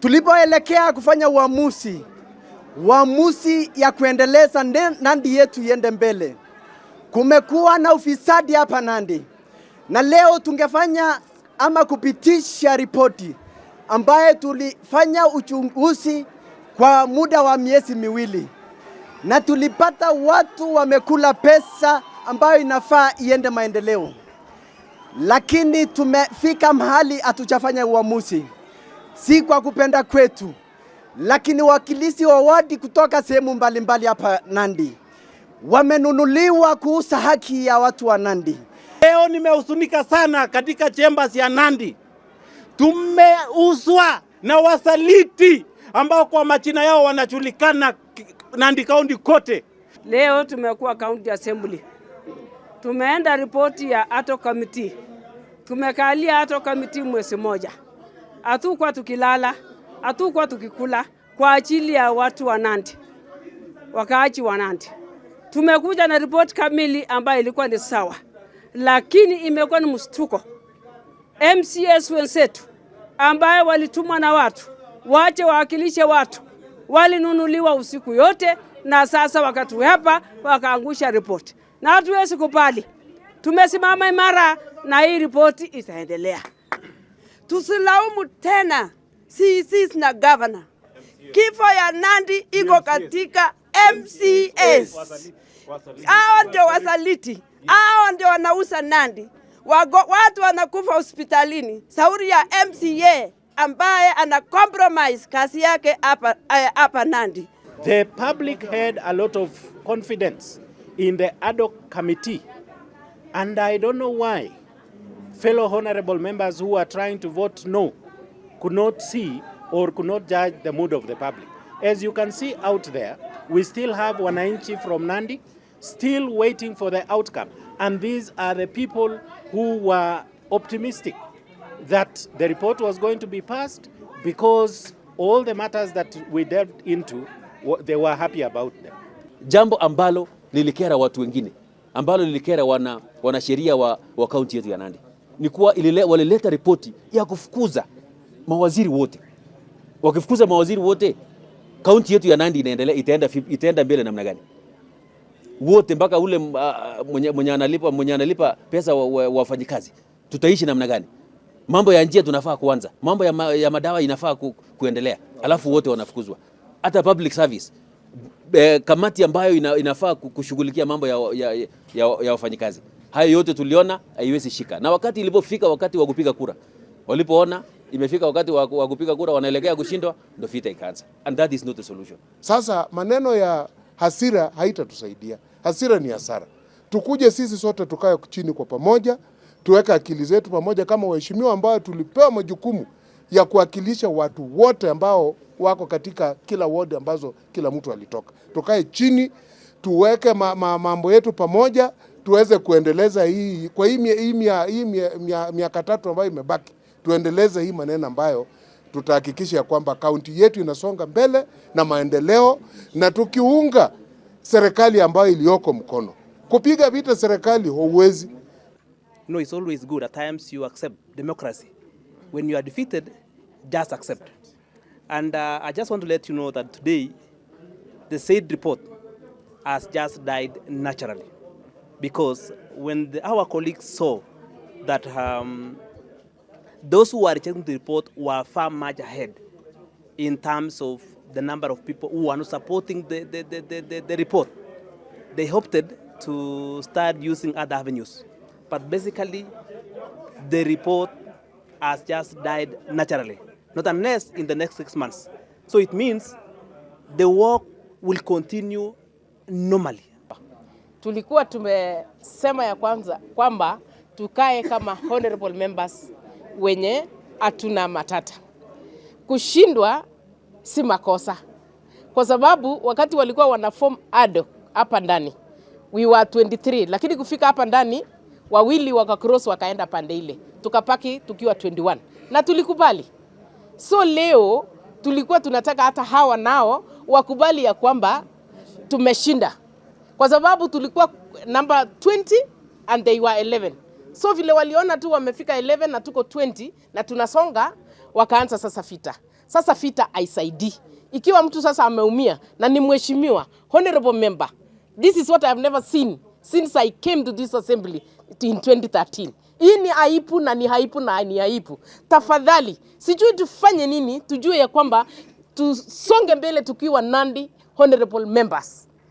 Tulipoelekea kufanya uamuzi ya kuendeleza Nandi yetu iende mbele, kumekuwa na ufisadi hapa Nandi, na leo tungefanya ama kupitisha ripoti ambaye tulifanya uchunguzi kwa muda wa miezi 2 na tulipata watu wamekula pesa ambayo inafaa iende maendeleo, lakini tumefika mahali hatujafanya uamuzi, si kwa kupenda kwetu, lakini wakilishi wa wadi kutoka sehemu mbalimbali hapa Nandi wamenunuliwa kuuza haki ya watu wa Nandi. Leo nimehuzunika sana katika chambers ya Nandi. Tumeuzwa na wasaliti ambao kwa majina yao wanajulikana Nandi County kote. Leo tumekuwa County Assembly, tumeenda ripoti ya ad hoc committee, tumekalia ad hoc committee mwezi moja, hatukuwa tukilala, hatukuwa tukikula kwa ajili ya watu wa Nandi, wakaaji wa Nandi. Tumekuja na ripoti kamili ambayo ilikuwa ni sawa, lakini imekuwa ni mshtuko. MCAs wenzetu ambaye walitumwa na watu wache wawakilishe watu walinunuliwa usiku yote, na sasa wakatuhepa wakaangusha ripoti, na hatuwezi kubali. Tumesimama imara na hii ripoti itaendelea. Tusilaumu tena CECs na governor. Kifo ya Nandi iko katika MCAs. Hao ndio wasaliti, hao ndio wanauza Nandi. Watu wanakufa hospitalini. Sauri ya MCA ambaye ana compromise kazi yake hapa Nandi. The public had a lot of confidence in the ad hoc committee, and I don't know why fellow honorable members who are trying to vote no could not see or could not judge the mood of the public. As you can see out there, we still have wananchi from Nandi still waiting for the outcome. And these are the people who were optimistic that the report was going to be passed because all the matters that we delved into, they were happy about them. Jambo ambalo lilikera watu wengine, ambalo lilikera wanasheria wa kaunti yetu ya Nandi ni kuwa walileta ripoti ya kufukuza mawaziri wote. Wakifukuza mawaziri wote, kaunti yetu ya Nandi inaendelea, itaenda mbele namna gani? Wote mpaka ule mwenye analipa pesa wafanyikazi, tutaishi namna gani? Mambo ya njia tunafaa kuanza, mambo ya madawa inafaa kuendelea, alafu wote wanafukuzwa. Hata public service kamati ambayo inafaa kushughulikia mambo ya wafanyikazi, hayo yote tuliona haiwezi shika. Na wakati ilipofika wakati wa kupiga kura, walipoona imefika wakati wa kupiga kura, wanaelekea kushindwa, ndio vita ikaanza, and that is not the solution. Sasa maneno ya hasira haitatusaidia. Hasira ni hasara. Tukuje sisi sote tukae chini kwa pamoja, tuweke akili zetu pamoja kama waheshimiwa ambao tulipewa majukumu ya kuwakilisha watu wote ambao wako katika kila ward ambazo kila mtu alitoka. Tukae chini tuweke mambo yetu pamoja tuweze kuendeleza hii kwa hii miaka 3 ambayo imebaki, tuendeleze hii maneno ambayo tutahakikisha kwamba kaunti yetu inasonga mbele na maendeleo, na tukiunga serikali ambayo iliyoko mkono. Kupiga vita serikali huwezi. No, it's always good. At times you accept democracy. When you are defeated, just accept. And I just want to let you know that today, the said report has just died naturally. Because when our colleagues saw that those who were rejecting the report were far much ahead in terms of the number of people who are not supporting the report, they opted to start using other avenues. But basically, the report has just died naturally, not unless in the next 6 months. So it means the work will continue normally. Tulikuwa tumesema ya kwanza kwamba tukae kama honorable members wenye hatuna matata. Kushindwa si makosa, kwa sababu wakati walikuwa wana form ad hoc hapa ndani we were 23, lakini kufika hapa ndani wawili wakacross wakaenda pande ile, tukabaki tukiwa 21 na tulikubali. So leo tulikuwa tunataka hata hawa nao wakubali ya kwamba tumeshinda, kwa sababu tulikuwa number 20 and they were 11. So vile waliona tu wamefika 11 na tuko 20 na tunasonga, wakaanza sasa vita. Sasa vita haisaidii. Ikiwa mtu sasa ameumia na ni mheshimiwa honorable member, this is what I have never seen since I came to this assembly in 2013. Hii ni aibu na ni aibu na ni aibu. Tafadhali, sijui tufanye nini, tujue ya kwamba tusonge mbele tukiwa Nandi honorable members.